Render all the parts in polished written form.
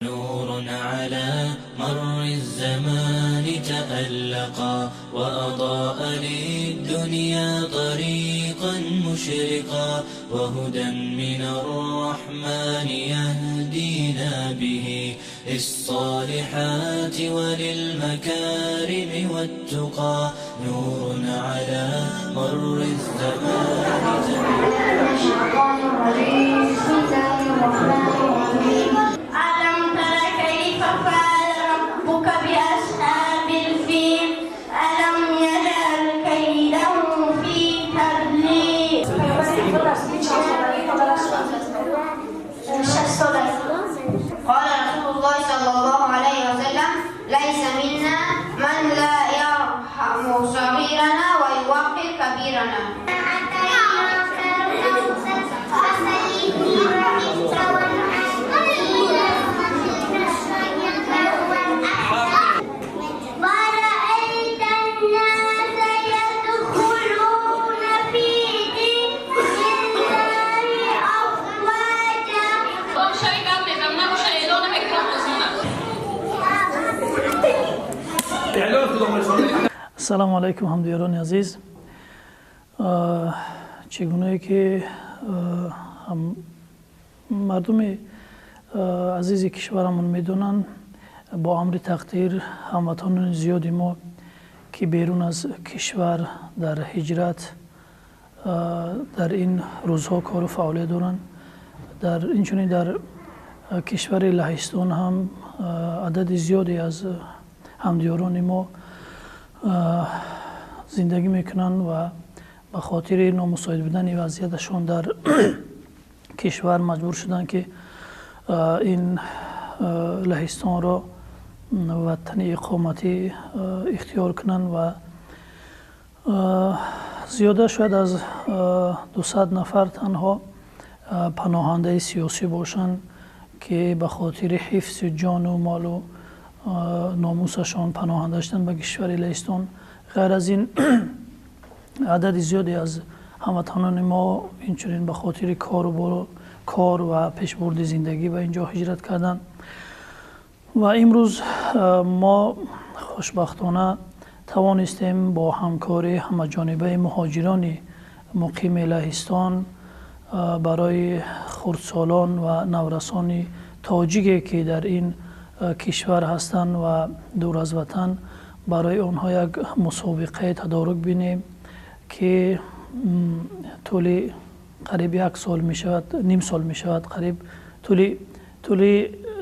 نور على مر الزمان تألقا وأضاء للدنيا طريقا مشرقا وهدى من الرحمن يهدينا به للصالحات وللمكارم والتقى نور على مر الزمان الشيطان الرجيم. بسم الله الرحمن الرحيم. ألم تر كيف فعل ربك بأصحاب الفيل؟ ألم يجعل كيدهم في تضليل؟ قال رسول الله صلى الله عليه وسلم: ليس منا من لا يرحم صغيرنا ويوقر كبيرنا. أعطيناك الكوثر فصل لربك وانحر ورأيت الناس يدخلون في دين الله أفواجا. Ассалому алайкум, ҳамдиёрони азиз. Чӣ гунае ки мардуми азизи кишварамон медонанд, бо амри тақдир ҳамватанони зиёди мо, ки берун аз кишвар дар ҳиҷрат дар ин рӯзҳо кору фаъолият доранд, дар инчунин дар кишвари Лаҳистон ҳам адади зиёде аз ҳамдиёрони мо зиндагӣ мекунанд ва ба хотири номусоид будани вазъияташон дар кишвар маҷбур шуданд, ки ин Лаҳистонро ватани иқоматӣ ихтиёр кунанд ва зиёда шояд аз 200 нафар танҳо паноҳандаи сиёсӣ бошанд, ки ба хотири ҳифзи ҷону молу номусашон паноҳанда шуданд ба кишвари Лаҳистон. Ғайр аз ин, адади зиёде аз ҳамватанони мо инчунин ба хотири кору кор ва пешбурди зиндагӣ ба инҷо ҳиҷрат карданд. Ва имрӯз мо хушбахтона тавонистем бо ҳамкории ҳамаҷонибаи муҳоҷирони муқими Лаҳистон барои хурдсолон ва наврасони тоҷике, ки дар ин кишвар ҳастанд ва дур аз ватан, барои онҳо як мусобиқаи тадорук бинем, ки тӯли қариб як сол мешавад, ним сол мешавад, қариб тӯли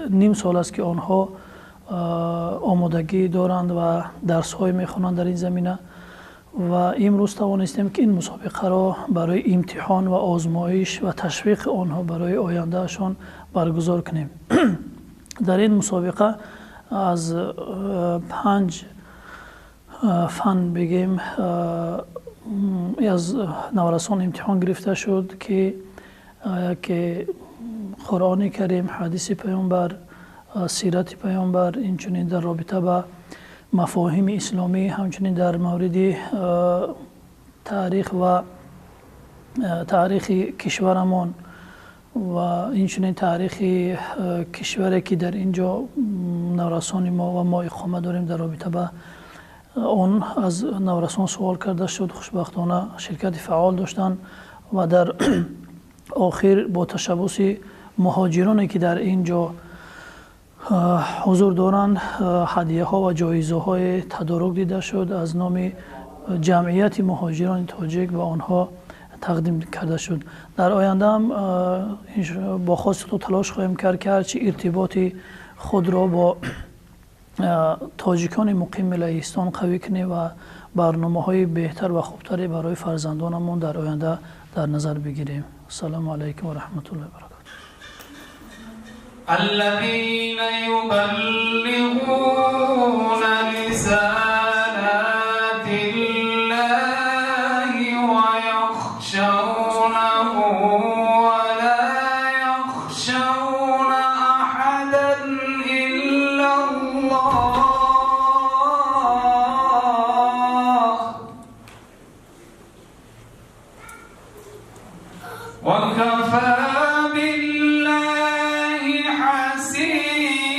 ним сол аст, ки онҳо омодагӣ доранд ва дарсҳое мехонанд дар ин замина. Ва имрӯз тавонистем, ки ин мусобиқаро барои имтиҳон ва озмоиш ва ташвиқи онҳо барои ояндаашон баргузор кунем. Дар ин мусобиқа аз панҷ фан бигем аз наврасон имтиҳон гирифта шуд, ки Қуръони Карим, ҳадиси Паёнбар, сирати Паёнбар, инчунин дар робита ба мафоҳими исломӣ, ҳамчунин дар мавриди таърих ва таърихи кишварамон ва инчунин таърихи кишваре, ки дар ин ҷо наврасони мо ва мо иқома дорем, дар робита ба он аз наврасон суол карда шуд. Хушбахтона ширкати фаъол доштанд ва дар охир бо ташаббуси муҳоҷироне, ки дар ин ҷо ҳузур доранд, ҳадияҳо ва ҷоизаҳои тадорук дида шуд, аз номи ҷамъияти муҳоҷирони тоҷик ба онҳо тақдим карда шуд. Дар ояндаам бо хости худ талош хоҳем кард, ки ҳарчи иртиботи худро бо тоҷикони муқими Лаҳистон қавӣ кунем ва барномаҳои беҳтар ва хубтаре барои фарзандонамон дар оянда дар назар бигирем. Ассалому алайкум ва раҳматуллоҳи ва баракатуҳ. الذين يبلغون رسالات الله ويخشونه ولا يخشون أحدا إلا الله وكفى بالله حسيبا.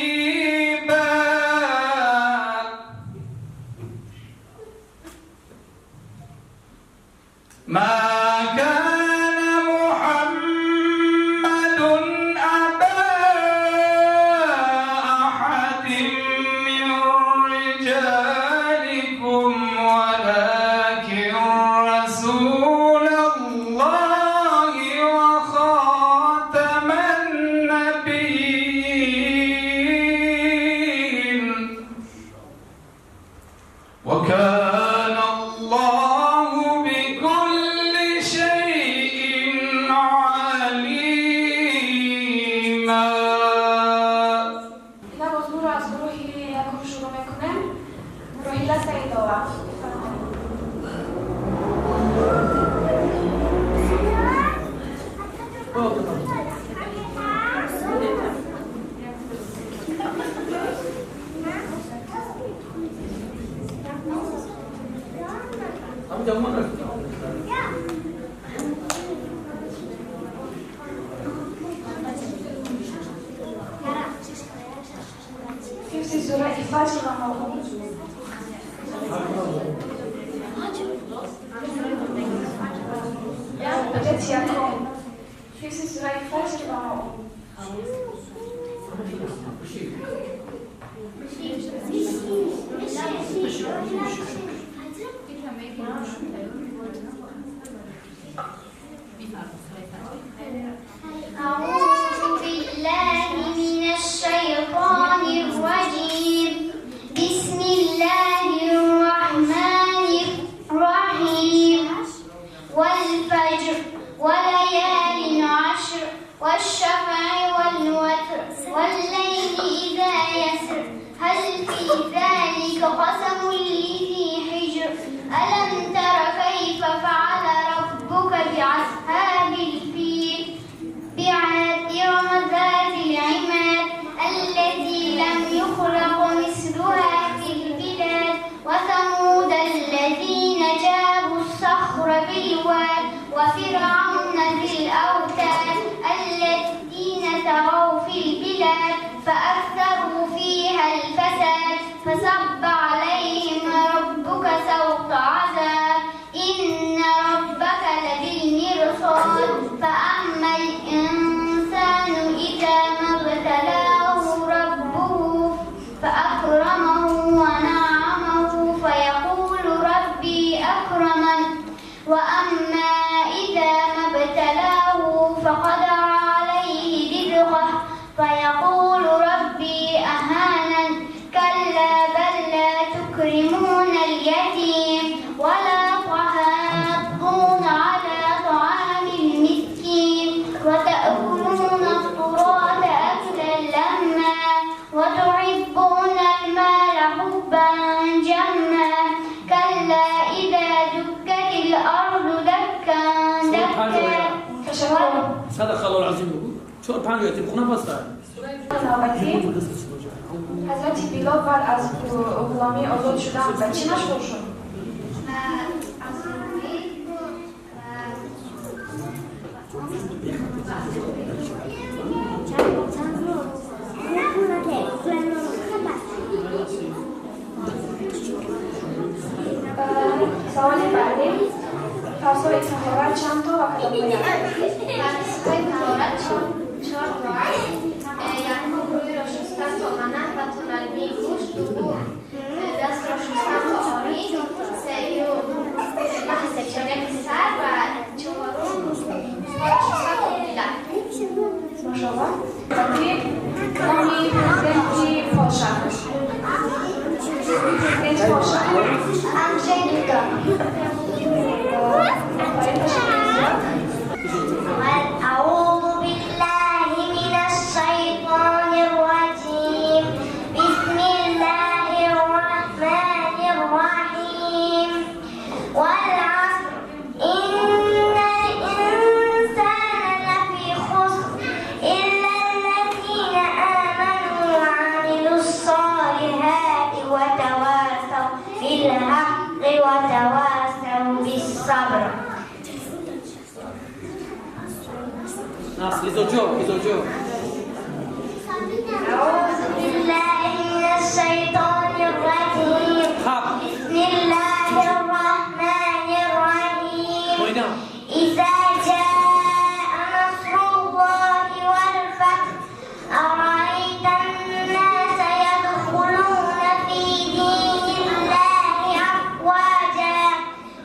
حفظ سورة فجر و ماعون. حجت یکم. حفظ سورة فجر و ماعون. أعوذ بالله من الشيطان الرجيم. بسم الله الرحمن الرحيم. والفجر وليال عشر والشفع والوتر والليل إذا يسر. هل في ذلك قسم لذي حجر؟ ألم تر كيف فعل ربك بأصحاب الفيل؟ بعاد إرم ذات العماد التي لم يخلق مثلها في البلاد، وثمود الذين جابوا الصخر بالواد، وفرعون ذي الأوتاد الذين طغوا في البلاد فأكثروا فيها الفساد، فصب عليهم ربك سوط عذاب، إن ربك لبالمرصاد. فأما الإنسان إذا ما ابتلاه ربه فأكرمه ونعمه فيقول ربي أكرمن، وأما إذا ما ابتلاه فقدر عليه رزقه فيقول ربي أهانن. كلا بل لا تكرمون اليتيم ولا تحاضون على طعام المسكين وتأكلون التراث أكلا لما وتحبون المال حبا جما. كلا إذا دكت الأرض دكا دكا. صدق الله العظیم بگو. 4 5 یتیم خونه پاستا. حضرت بیلال بعد از غلامی آزاد شدن به چی مشغول شد؟ سوال بعدی: فرض‌های طهارت چند تا و کدام فرض‌های طهارت 4 تا است. یکم روی را شستن تا منه و تا نرمی گوش، دوم دست را شستن تا آرین، سوم محض چانه سر و چهارم پا را شستن تا میله. ماشاءالله. بعدی نامی پرزیدنتی پولشا. پرزیدنت پولشا. اندrzej Duda. أعوذ بالله من الشيطان الرجيم. بسم الله الرحمن الرحيم. والعصر إن الإنسان لفي خسر إلا الذين آمنوا وعملوا الصالحات وتواصوا بالحق وتواصوا بالصبر. أعوذ بالله من الشيطان الرجيم. بسم الله الرحمن الرحيم. إذا جاء نصر الله والفتح أرأيت الناس يدخلون في دين الله أفواجا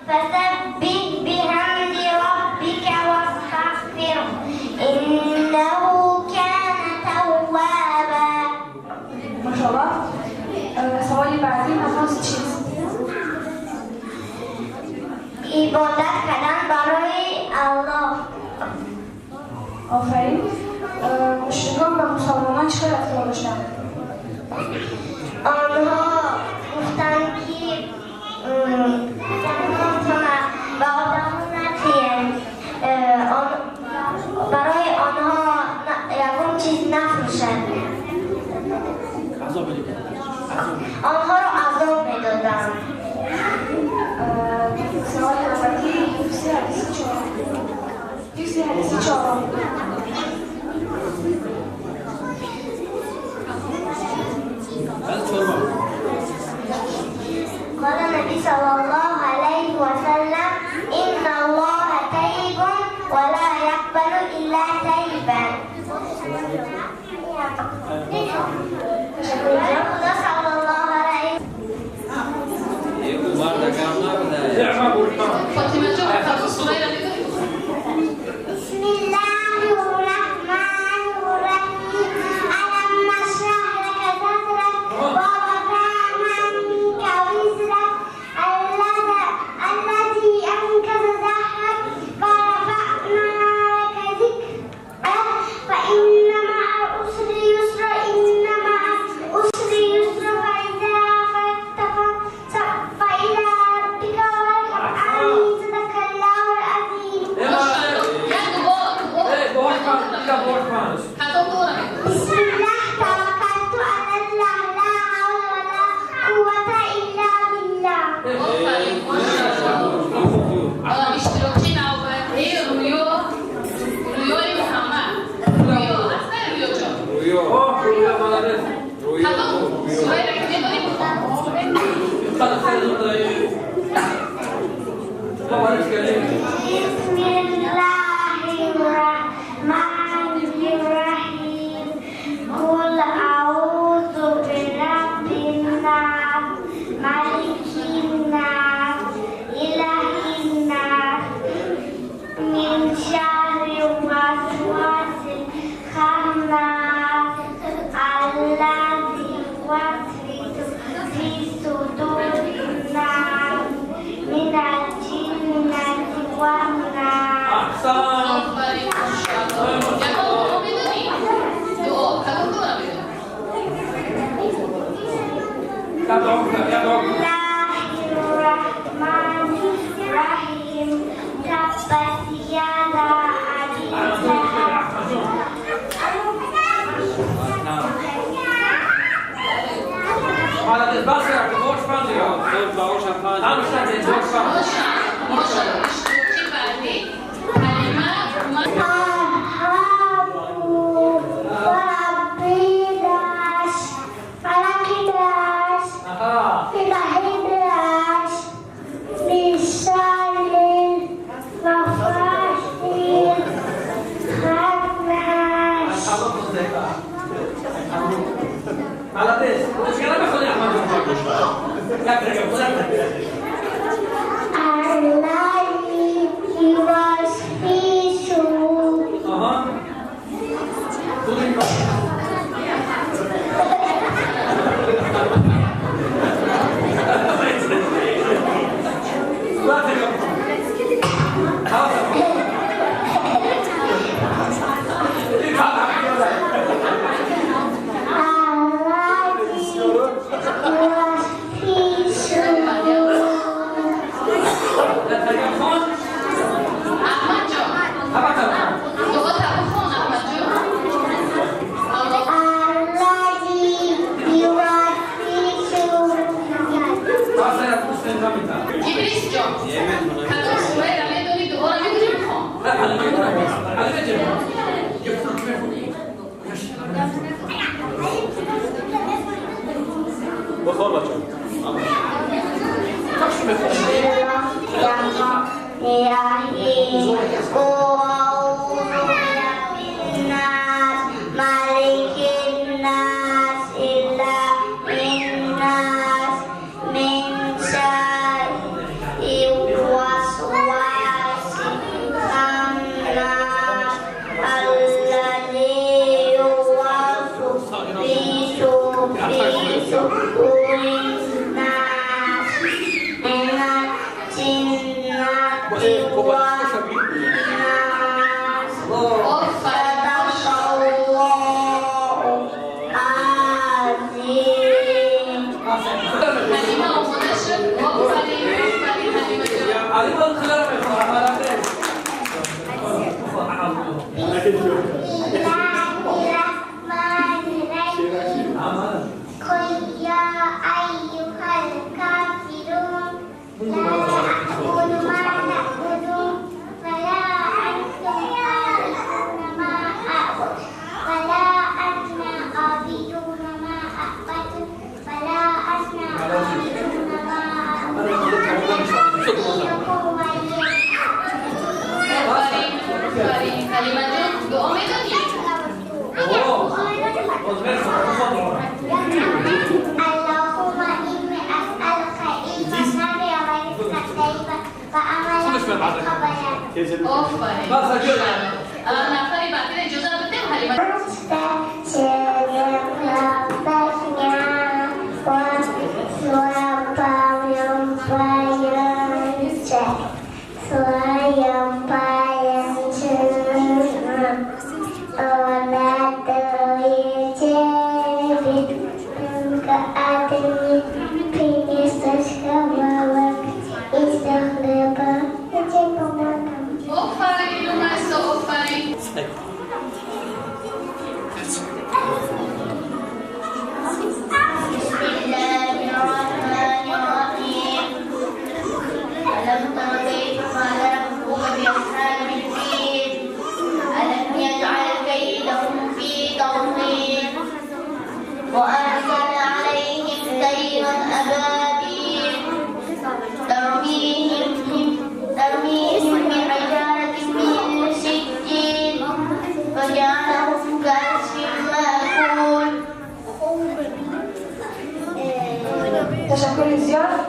فسبح بحمد ربك واستغفره إنه كان توابا. ماشاءالله. سوال بعدی: نماز چیست؟ عبادت کردن برای الله. آفرین. مشرکان و مسلمانان چه رفتار داشتند؟ آنها گفتند که به آدم نتیه، برای آنها یکم چیز نفروشند، آنها را عذاب میدادند. سوال حدیث چهارم. حفظ حدیث چهارم. قال النبي صلى الله عليه وسلم إن الله طيب ولا يقبل إلا طيبا. صلى الله عليه. بسم الله الرحمن الرحيم. ألم نشرح لك صدرك ووضعنا عنك وزرك الذي أنقض ظهرك ورفعنا لك ذكرك فإن مع العسر يسرا إن مع العسر يسرا فإذا فرغت فانصب وإلى ربك فارغب. آمين. صدق الله العظيم. بسم الله توكلت على الله لا حول ولا قوة إلا بالله. اشتراکی نوبتی رویا، رویای محمد. رویا اصلا رویا جان. رویا. رویا کدام سوره را که می‌دانی بخوان. بسم الله الرحمن الرحیم. قل أعوذ برب الناس ملك الناس إله الناس من شر الوسواس الخناس الذي يوسوس في صدور الناس من الجنة والناس. آفرین، ماشاءالله. یکم دعا می‌دونی؟ دعا کدام دعا می‌دونی؟ بسم الله الرحمن الرحیم. تبت یدا ابی لهب. ماشاءالله. اشتراکی بعدی حلیمه اومد. احمد جان دعا تا بخوان احمد جان. ادریس جان کدام سوره را می‌دونی؟ دعا را می‌دونی بخوان. بخوان بچه. ملك الناس إله الناس من شر الوسواس الخناس الذي يوسوس في صدور الناس من الجنة والناس. آفرین، صدق الله العظیم. حلیمه آماده شد. آفرین، آفرین حلیمه جان. بسم الله الرحمن الرحیم. قل یا ایها آفرین. نفری بعدی اجازه بدیم حلیمه. وأرسل عليهم طيرا أبابيل ترميهم بحجارة من سجيل فجعلهم كعصف مأكول. تشکر زیاد.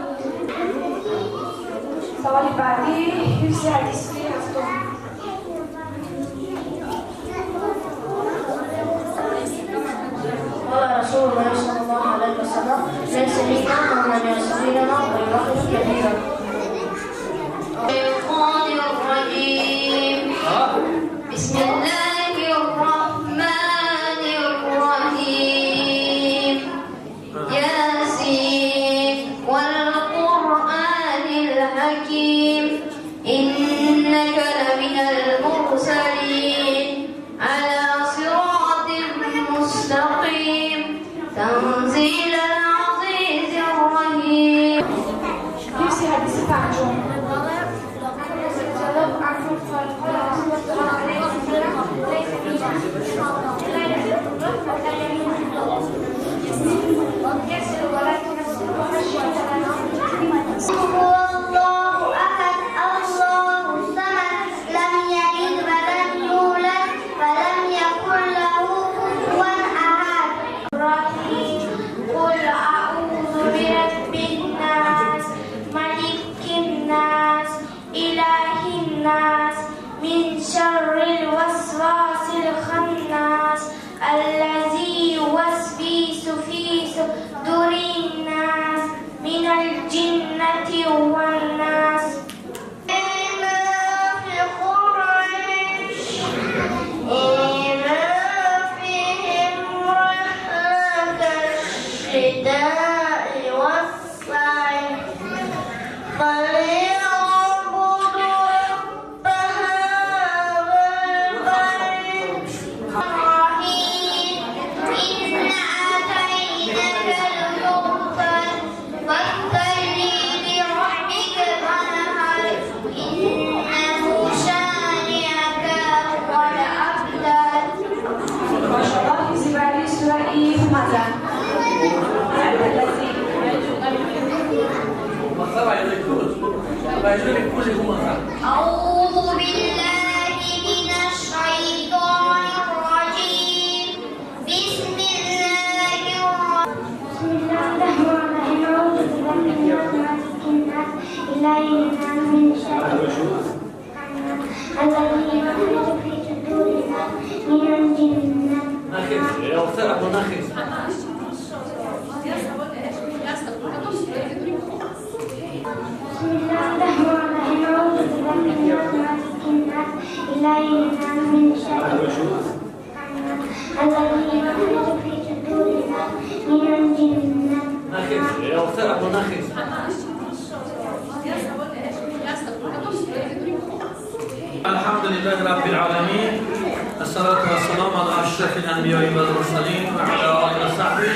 سوال بعدی حفظ حدیث هفتم. قال رسول الله صلى الله عليه وسلم: ليس منا من لم يصغرنا ويوقف كبيرنا. الشيطان الرجيم. بسم الله الرحمن الرحيم. ياسين والقرآن الحكيم إنك لمن المرسلين على صراط مستقيم تنزيل العزيز الرحيم. حفظ حدیث پنجم. هو الله أحد الله الصمد لم يلد ولم يولد ولم يكن له كفوا أحد. الرحيم. قل أعوذ برب الناس ملك الناس إله الناس من شر الوسواس الخناس الذي يوسوس في صدور الناس من الجنة والناس. إيلافهم رحلة الشتاء والصيف فليعبدوا رب هذا البيت. الرحيم. إنا أعطيناك الكوثر فصل لربك وانحر إنه شانئك هو الأبتر. ماشاءالله. حفظ بعدی سوره همزه. أعوذ بالله من الشيطان الرجيم. بسم الله الرحمن الرحيم. أعوذ برب الناس ملك الناس إله الناس من شر الذي يوسوس في صدور الناس من الجنة. بسم الله الرحمن الرحيم. أعوذ برب الناس ملك الناس إله الناس من شر الذي يوسوس في صدور الناس من الجنة. الحمد لله رب العالمين، الصلاة والسلام على أشرف الأنبياء والمرسلين وعلى آله وصحبه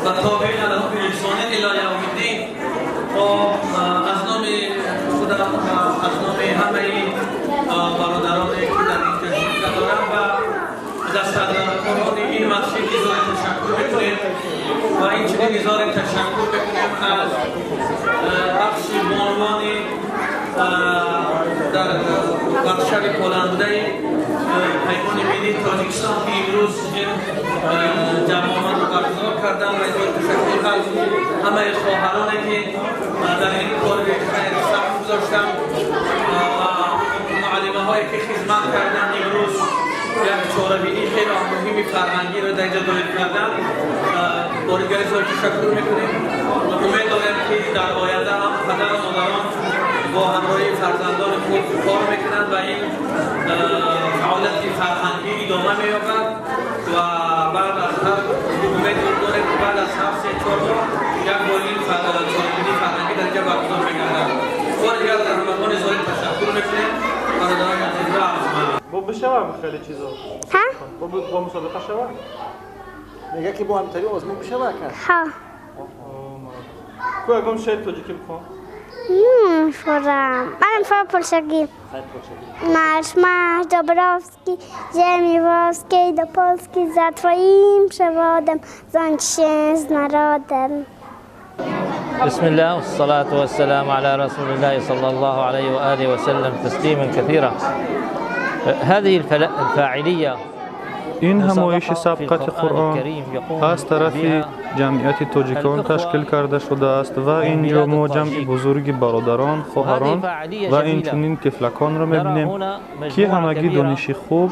والتابعين لهم بإحسان إلى يوم الدين. از نام خودم و از نام همه برادرانی که در این تشریف دارم و دست‌اندرکاران این مسجد اظهار تشکر بکنیم و اینچنین اظهار تشکر بکنیم از بخش بانوان در ورشب پلنده پیمان ملی تاجیکستان که امروز جمع رو برگزار کردن و اظهار تشکر از همه خواهرانی که در این کار خیر سهم گذاشتن. Хидмат карданд, имрӯз як чорабинии хеле муҳими фарҳангиро дар инҷо доир карданд. Бори дигар изҳори ташаккур мекунем. Умед дорем, ки дар оянда ҳам падару модарон бо ҳамроҳии фарзандони худ кор мекунанд ва ин фаъолияти фарҳангӣ идома меёбад ва баъд аз ҳар умед дорем, ки баъд аз ҳар 3-4 моҳ як бор ин чорабинии фарҳангӣ дар инҷа баргузор мегардад. Бори дигар дар ҳамагон изҳори ташаккур мекунем, бародарони азиз ва арҷманд. Бо бишава хеле чизо. Ҳа? Бо мусобиқа шава? Мега, ки бо ҳамтари озмун бишава, ака? Ҳа. Ку ягон шеъри тоҷикӣ бихон. Форам. Mam po polski. Marsz, marsz Dąbrowski, ziemi włoskiej do Polski za twoim przewodem, złącz się z narodem. بسم الله والصلاة والسلام على رسول الله صلى الله عليه وآله وسلم تسليما كثيرا. هذه الفاعلية Ин ҳамоиши сабқати Қуръон аз тарафи Ҷамъияти тоҷикон ташкил карда шудааст ва ин ҷо мо ҷамъи бузурги бародарон, хоҳарон ва инчунин тифлаконро мебинем, ки ҳамагӣ дониши хуб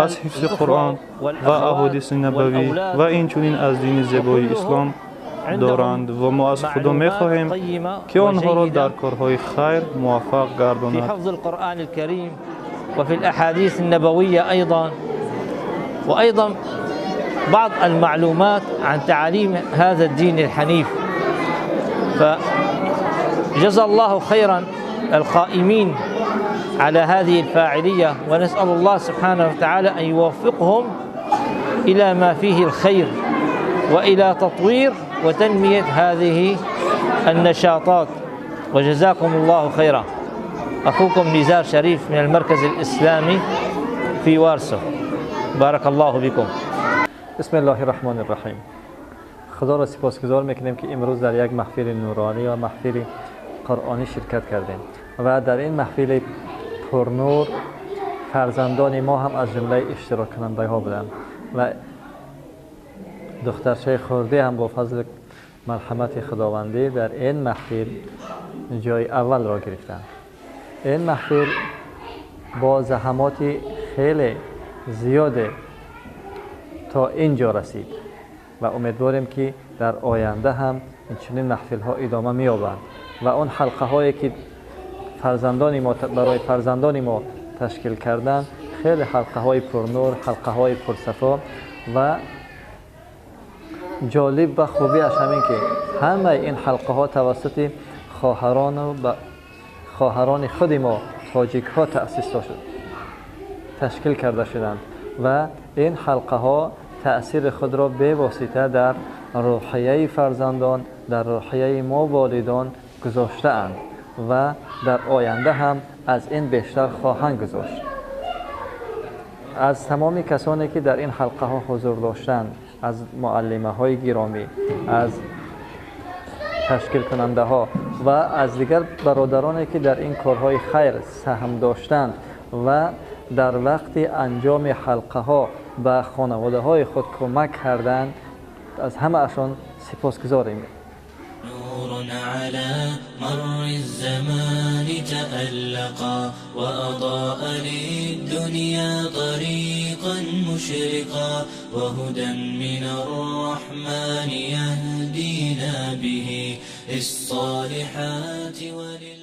аз ҳифзи Қуръон ва аҳодиси набавӣ ва инчунин аз дини зебои ислом доранд ва мо аз Худо мехоҳем, ки онҳоро дар корҳои хайр муваффақ гардонад. وفي الأحاديث النبوية أيضا، وأيضا بعض المعلومات عن تعاليم هذا الدين الحنيف. فجزى الله خيرا القائمين على هذه الفاعلية، ونسأل الله سبحانه وتعالى أن يوفقهم إلى ما فيه الخير وإلى تطوير وتنمية هذه النشاطات، وجزاكم الله خيرا. أخوكم نزار شريف من المركز الإسلامي في وارسو. بارك الله بكم. بسم الله الرحمن الرحیم. خدا را سپاسگزار میکنیم که امروز در یک محفل نورانی و محفل قرآنی شرکت کردیم و در این محفل پرنور فرزندان ما هم از جمله اشتراک کننده ها بودند و دخترچه خورده هم با فضل مرحمت خداوندی در این محفل جای اول را گرفتند. این محفل با زحمات خیلی زیاد تا اینجا رسید و امیدواریم که در آینده هم این چنین محفل ها ادامه می‌یابند و اون حلقه هایی که فرزندان ما برای فرزندان ما تشکیل کردن، خیلی حلقه های پرنور، حلقه های پرصفا و جالب و خوبیش همین که همه این حلقه ها توسط خواهران و خواهران خود ما تاجیک ها تأسیس شد، تشکیل کرده شدند و این حلقه ها تأثیر خود را به واسطه در روحیه فرزندان، در روحیه ما والدان گذاشته اند و در آینده هم از این بیشتر خواهند گذاشت. از تمام کسانی که در این حلقه ها حضور داشتند، از معلمه های گرامی، از تشکیل کننده ها و از دیگر برادرانی که در این کارهای خیر سهم داشتند و در وقت انجام حلقه ها به خانواده های خود کمک کردند، از همه اشان سپاسگزاریم. نور على مر الزمان تألقا وأضاء للدنيا طريقا مشرقا وهدى من الرحمن يهدينا به للصالحات ولل